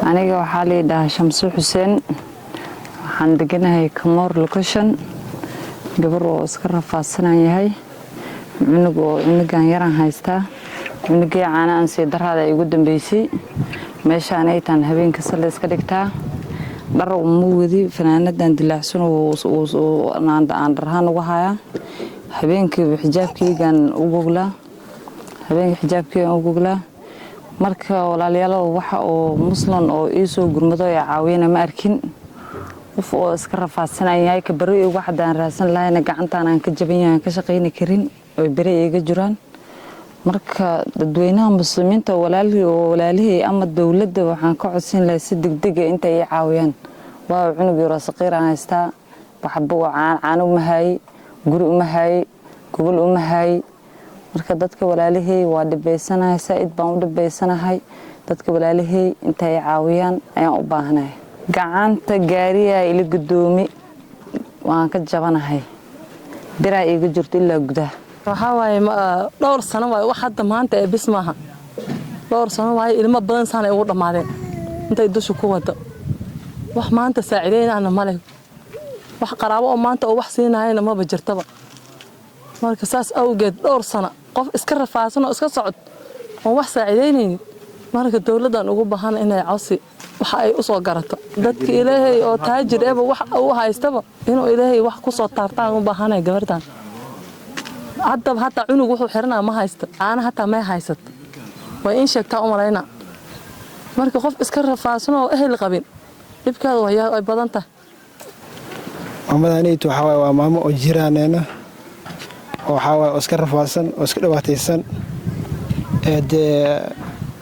Aniga waxaa la yidhahaa Shamso Xuseen. Waxaan deganahay Kamoor location. Gabar oo iska rafaadsanan yahay, cunug oo cunugan yaraan haystaa. Cunugii caana aan sii daraada ay ugu dambeysay. Meeshaan ay taan habeenka salla iska dhigtaa. Dhar uma wadi, fanaanadan dilaacsan aan dharhaan uga hayaa. Habeenkii xijaabkeygaan u goglaa, habeenkii xijaabkeygaan u goglaa. Marka walaalayaalo, waxa oo Muslim oo ii soo gurmado ee caawiyana ma arkin. Qof oo iska rafaadsanan yahay, ka beri ugu xadaan raadsan lahayna gacantaan aan ka jaban yahay, aan ka shaqayni karin oo beri iga jiraan. Marka dadweynaha Muslimiinta walaalihii oo walaalihii ama dowladda waxaan ka codsan lahay si degdega intay ii caawiyaan. Waayo, cunug yaroo saqiir aan haystaa, waxba oo caano uma haayey, guri uma haayey, gogol uma haayey. Marka dadka walaalihey waa dhibaysanahay, saa-id baan u dhibaysanahay. Dadka walaalihey intay caawiyaan ayaan u baahanahay. Gacanta gaariyaa ila gudoomi, waan ka jabanahay, biraa iiga jirto ilaa gudaha. Waxaa waaye, dhowr sano waaye. Wax hadda maanta ee bis maaha, dhowr sano waaye. Ilmo badan saanay ugu dhammaadeen intay dusha ku wado. Wax maanta saacideynana male, wax qaraabo oo maanta oo wax siinayana maba jirtaba. Marka saas awgeed dhowr sano qof iska rafaadsan oo iska socod oon wax saacideynaynin. Marka dowladdan ugu baahan inay cosi waxa ay usoo garato dadka Ilaahay oo taajir eba wax u haystaba inuu Ilaahay wax kusoo taartaan u baahanay. Gabartan haddaba hataa cunug wuxuu xiranaa ma haysto, caana hataa may haysato, way in sheegtaa u malayna. Marka qof iska rafaadsan oo ehel qabin, dhibkeeda way badan tahay. Maamadanaytu waxaa waaye, waa maamo oo jiraaneena oo waxaa waaye oo iska rafaadsan oo iska dhibaataysan. Ee dee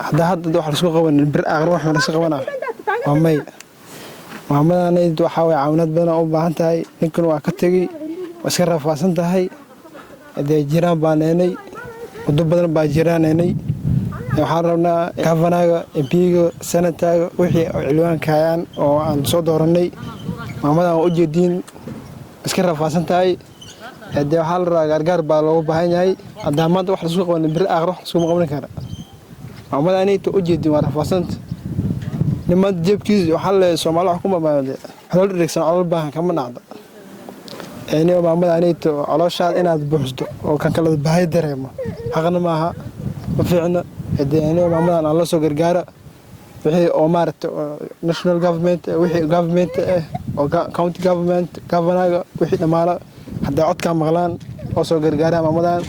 hadda hadda wax laisku qabanin, bir aakhir wax ma laska qabanaa? Waa may. Maamadanaydu waxaa waaye, caawinaad badan u baahan tahay. Ninkan waa ka tegey, waa iska rafaadsan tahay. Dee jiraan baa neenay, muddo badan baa jiraaneynay. Waxaan rabnaa governor-ga, MP-ga, senator-ga, wixii oo cilwaanka hayaan oo aan soo dooranay. Maamadan waa ujeediin, iska rafaadsan tahay. Dee waxaa la rabaa gaargaar baa loogu baahan yahay. Haddaa maanta wax laisku qabanin, bir aakhir wax laskuma qaban kara. Maamadanayta ujeediin, waa rafaadsanta. Nin maanta jeebkiisa waxaa le Soomaali wax ku mamaade, calool dhirigsan calool baahan kama dhacda. Eniyo maamadanayta, calooshaada inaad buuxsto oo kan kale baahi dareemo xaqna maaha, ma fiicna. Dee eniyo maamadan aan la soo gargaara, wixii oo maaragta national government, wixii government ah oo county government, governor-ga, wixii dhammaana hadday codkaa maqlaan oo soo gargaaraan maamadan.